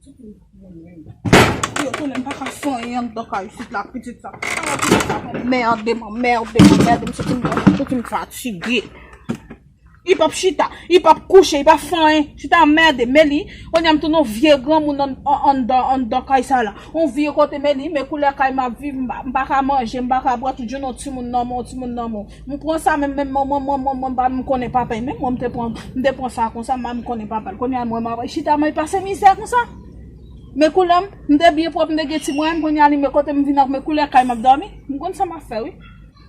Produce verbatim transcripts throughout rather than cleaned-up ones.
Yo tounen m pa ka fè anyen anndan kay isit la, pitit sa. Ala pitit sa anmède m, anmède m, anmède m, soti m, soti m fatige. Li p ap chita, li p ap kouche, li p ap fè anyen. Chita anmède, men li, kounye a m tounen yon vye granmoun ann-, ann-, anndan, anndan kay sa la. Yon vye kote, men li, men koulè kay m ap viv, m pa, m pa ka manje, m pa ka bwè, tout jounen yon timoun nan men w, yon timoun nan men w. M pran sa menm, menm mwen, mwen, mwen, mwen, mwen, m konnen papa, menm mwen, m te pran, m te pran sa konsa, m pa menm konnen papa l. Kounye a, mwen, m ap chita, mwen pase mizè konsa. Men koulè m, m te byen pwòp, m te gen ti mwayen, kounye a, li, men kote m vin ak, men koulè kay m ap dòmi. M konn sa m ap fè, wi.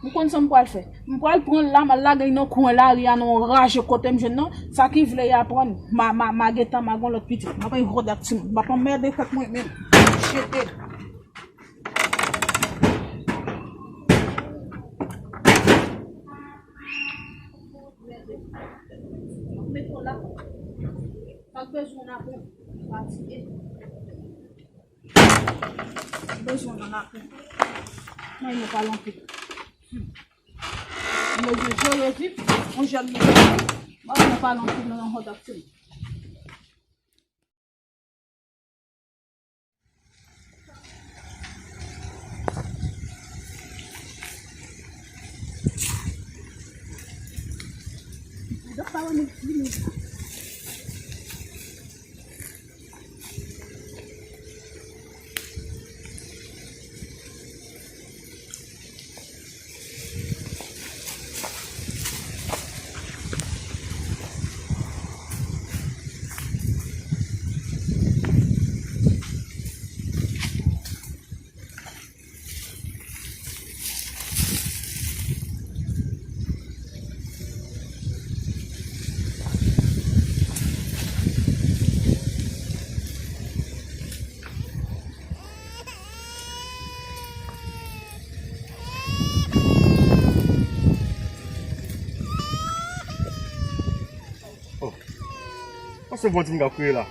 M konn sa m pral fè. M pral pran l la, m al lage l nan kwen lari a, nan yon raje kote m jwenn nan. Sa ki vle y aprann, m a, m a, m a gentan, m a gen lòt pitit. M ap rode ak timoun. M ap anmède tèt mwen menm. Jete l. Mete w la. Sa k bezwen w la pou fatige. Bezwen nan lakou. Mwen, nou pa lankou. Mwen, je, je reviv. Mwen, je reviv. Mwen, nou pa lankou nan yon hot dog. Oh. Pase vòt m ka kriye la.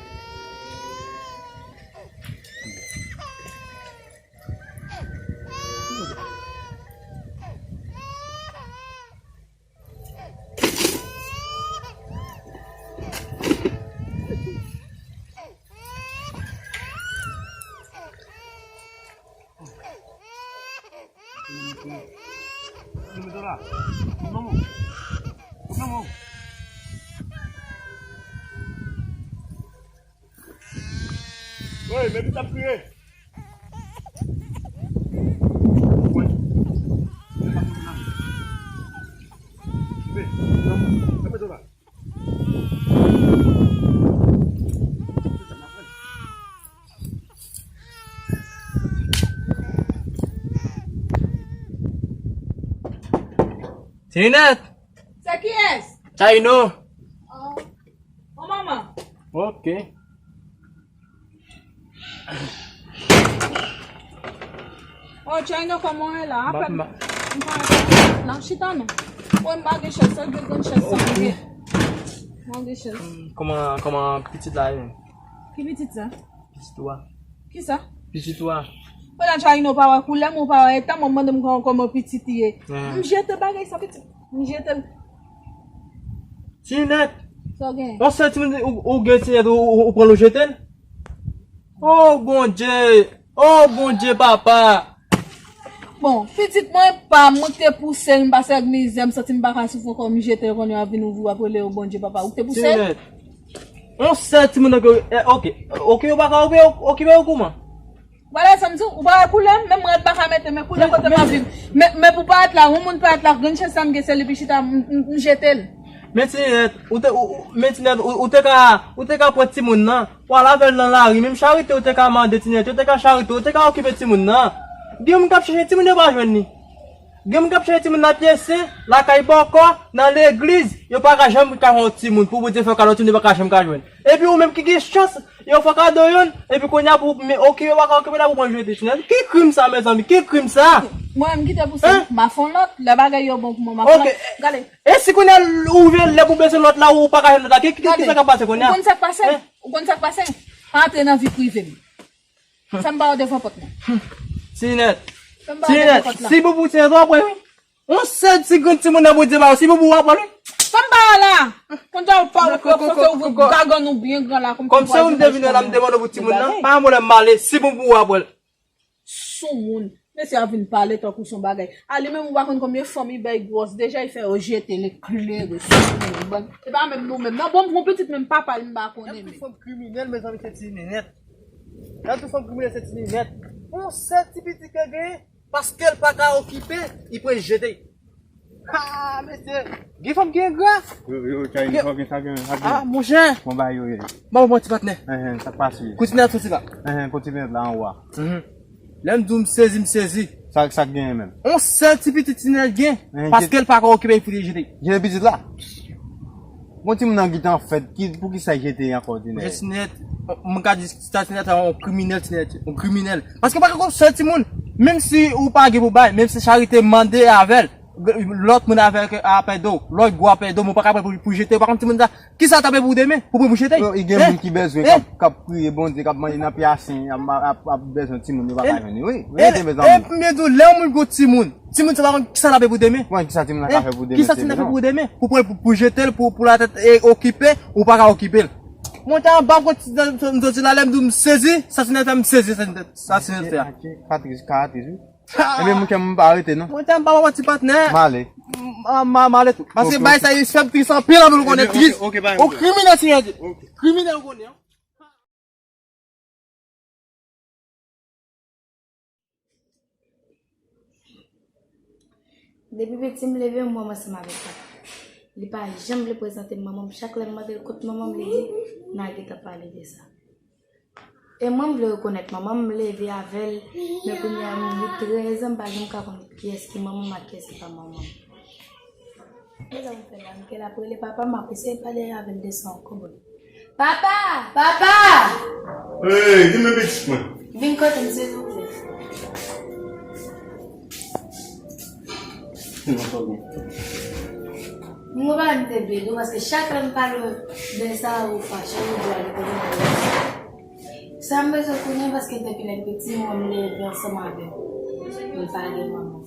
Wi, men ki t ap kriye. Tinèt! Se kiyès? Chayno! Oh, oh, manman. Ok. Oh, Chayno, kòman w ye la? Apèn. M pa, m pa, nan chita non. Mwen, m pa gen chèz, sèl gen grann chèz sa m gen. M pa gen chèz. Kòman, kòman pitit la ye? Ki pitit sa? Pitit ou a. Kisa? Pitit ou a. Kounye a Chayno pa wè koulè m, ou pa wè eta m, w ap mande m kòman, kòman pitit li ye. M jete bagay sa pitit. M jete l. Tinèt. Sa w gen? Yon sèl timoun ou, ou gen Tinèt, ou, ou, ou pran l ou jete l? Oh Bondye! Oh Bondye papa! Bon, pitit mwen pa, mwen ki te pouse l, m pase ak mizè, m santi m pa ka soufri ankò, m jete l, kounye a vin ouvri w ap rele yo Bondye papa. Ou ki te pouse l? Tinèt. Yon sèl timoun nan ke, eh, ok. Ok, ou pa ka okipe, okipe ou kouman? Vwala sa m di w, ou pa wè koulè m, menm rad pa ka mete, men koulè kote m ap viv. Men, men pou parèt la, yon moun parèt la, grenn chèz sa m gen, se li pi chita, m, m, m jete l. Men Tinèt, ou te, ou, ou, men Tinèt, ou, ou te ka, ou te ka pran timoun nan, w al avè l nan lari, menm charite ou te ka mande Tinèt, yo te ka charite, ou te ka okipe timoun nan. Gen moun k ap chèche timoun yo pa jwenn li. Gen moun k ap chèche timoun nan pye sen, lakay bòkò, nan legliz, yo pa ka janm ka jwenn yon timoun. Pou Bondye fè kado timoun, yo pa ka janm ka jwenn. Epi ou menm ki gen chans, yo fè kado youn, epi kounye a pou, men, ok, yo pa ka okipe la pou mwen jete Tinèt. Ki krim sa, mezanmi? Ki krim sa? Mwen menm ki te pouse l, m a fè yon lòt, lè bagay yo bon pou mwen, m a fè yon lòt. Gade. E si kounye a ou vle lè pou bezwen lòt la, ou pa ka jwenn lòt la, ki, ki, ki sa k ap pase kounye a? Ou konn sa k pase? Ou konn sa k pase? Pa antre nan vi prive m. Fè m ba w devan pòt la. Tinèt. Fè m ba w devan pòt la. Si pou pou Tinèt w ap wè wi. Yon sèl ti grenn timoun nan Bondye ba w, si pou pou w ap wè wi. Tann pa la. Konn sa ou pa ou fè ou gagann ou byen gran la. Kòm se ou m te vin la, m te mande pou timoun nan. Pa yon pwoblèm, m ale. Si bon pou ou, apre l. Soumoun. Mesye a vin pale tankou son bagay. A li menm ou pa konn konbyen fanm li bay gwòs deja, li fè yo jete l, eklere, soumoun. Bon, se pa menm nou menm. Non, bon, bon pitit menm papa li m pa konnen. Tout fanm kriminèl, mezanmi, se ti ninèt. Tout fanm kriminèl, se ti ninèt. Yon sèl ti pitit ke genyen, paske l pa ka okipe, li pran jete. Ha, mesye. Gen fanm ki engra. Yo, yo, Chayni, gen fanm ki sa gen, sa gen. Ah, monchè. Bon, ba yo ye. Bon, bon, ti patnè. Enhen, sa k pase? Kote ti nèt soti la? Enhen, kote ti nèt la anwo a. Mhm. Lè m di w m sezi, m sezi. Sa, sa k genyen menm? On sèl ti pitit ti nèt gen. Enhen, paske l pa ka okipe, li fout li jete. Jete pitit la? Bon, timoun nan gentan fèt, ki, poukisa jete ankò ti nèt? Jete ti nèt, m ka di sa ti nèt, on kriminèl ti nèt, on kriminèl. Paske pa ka on sèl timoun, menm si ou pa gen pou bay, menm si charite mande avè l, lòt moun avè l apède w, lòt gwo apède w, men ou pa ka pran pou, pou jete, ou pa konn timoun sa, kisa l t ap pou demen, pou pran pou jete? Yo, i gen moun ki bezwen, k ap, k ap priye Bondye, k ap mande nan pyasin, ap, ap, ap bezwen timoun, yo pa ka jwenn li. Wi, wi, te bezwen. Epi m di w, lè yon moun gon timoun, timoun sa pa konn kisa l ap pou demen. Bon, kisa timoun nan ka fè pou demen? Kisa timoun nan fè pou demen? Pou pran pou, pou jete l, pou, pou la tèt e okipe, ou pa ka okipe l. Monte anba, m konn ti, m soti la, lè m di w m sezi, sa ti nèt fè m sezi, sa ti nèt, sa ti nèt fè a. Patris, ka atris, wi. Ebyen, mwen, m pa rete, non. Mwen, te m pa wè ti patnè. M ale. M, m, m ale tou. Paske bay sa, yo fè m tris anpil, anpil, ou konnen tris. Ou kriminèl, si yo di. Kriminèl, ou konnen. Depi piti, m leve, m wè m ansanm avèk papa. Li pa janm vle prezante m manman m. Chak lè m mande l kot manman m, li di, n a gentan pale de sa. E mwen, m vle rekonèt manman m, m leve avè l, men kounye a, m gen trèz an, m pa janm ka konn kiyès ki manman m ak kiyès ki pa manman m. Mezanmi, m fè la, m kè l ap rele papa m, m ap eseye pale avè l de sa ankò, bon. Papa! Papa! Hey, vin men pitit mwen. Vin kote m, silvouplè. Mwen pa vin te byen dou, paske chak lè m pale de sa, ou fache, ou di ale kote m ale. Sa m bezwen konnen, paske depi lè m piti, mwen m leve ansanm avè w. M pa gen manman.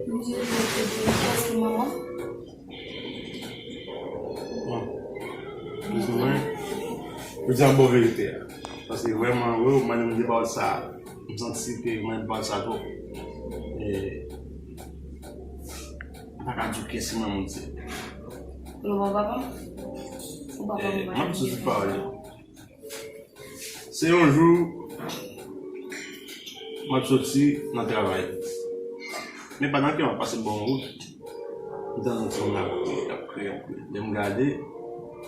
M di ou, mwen te di, kiyès ki manman? Bon. Plis ou mwen, ou di an bon verite a. Paske vrèman, wi, ou mande m de pawòl sa a. M santi ke mwen pawòl sa twòp. E, m pa ka di w kiyès ki manman m se. Ou pa papa m? Ou papa m? E, m ap di w tout pawòl yo. Se yon jou, m ap soti nan travay. Men pandan ke m ap pase bò yon wout, m tande yon timoun ap kriye, ap kriye, ap kriye. Lè m gade,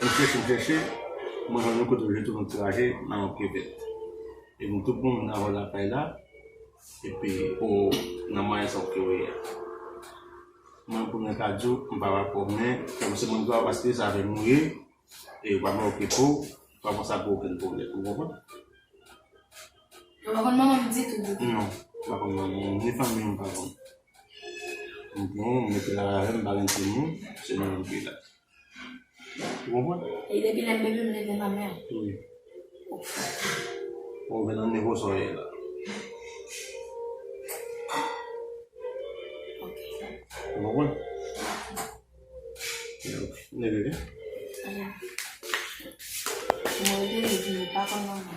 m chèche, m chèche, mwen jwenn yon kote yo jete yon ti raje nan yon krevèt. E m tou pran moun avè lakay la, epi o nan mwayen sa w te wè a. Mwen, pou mwen ka di w, m pa papa w, men kòm se moun ki pa paske sa avè m ou ye, e w pa mwen okipe w, w pa panse ap gen okenn pwoblèm. Ou konprann? Ou pa konn manman m ditou, ditou? Non, m pa konn manman m, ni fanmi m, m pa konn. M pran w, m mete l avè m, m pa gen timoun, se mwen menm ki la. Ou konprann? E depi lè m bebe, m leve nan men w? Wi. Ou vin nan nivo sa w ye la. Ok. Ou konprann? Ok. Leve, vin. Mwen rete, m di, m pa konn manman.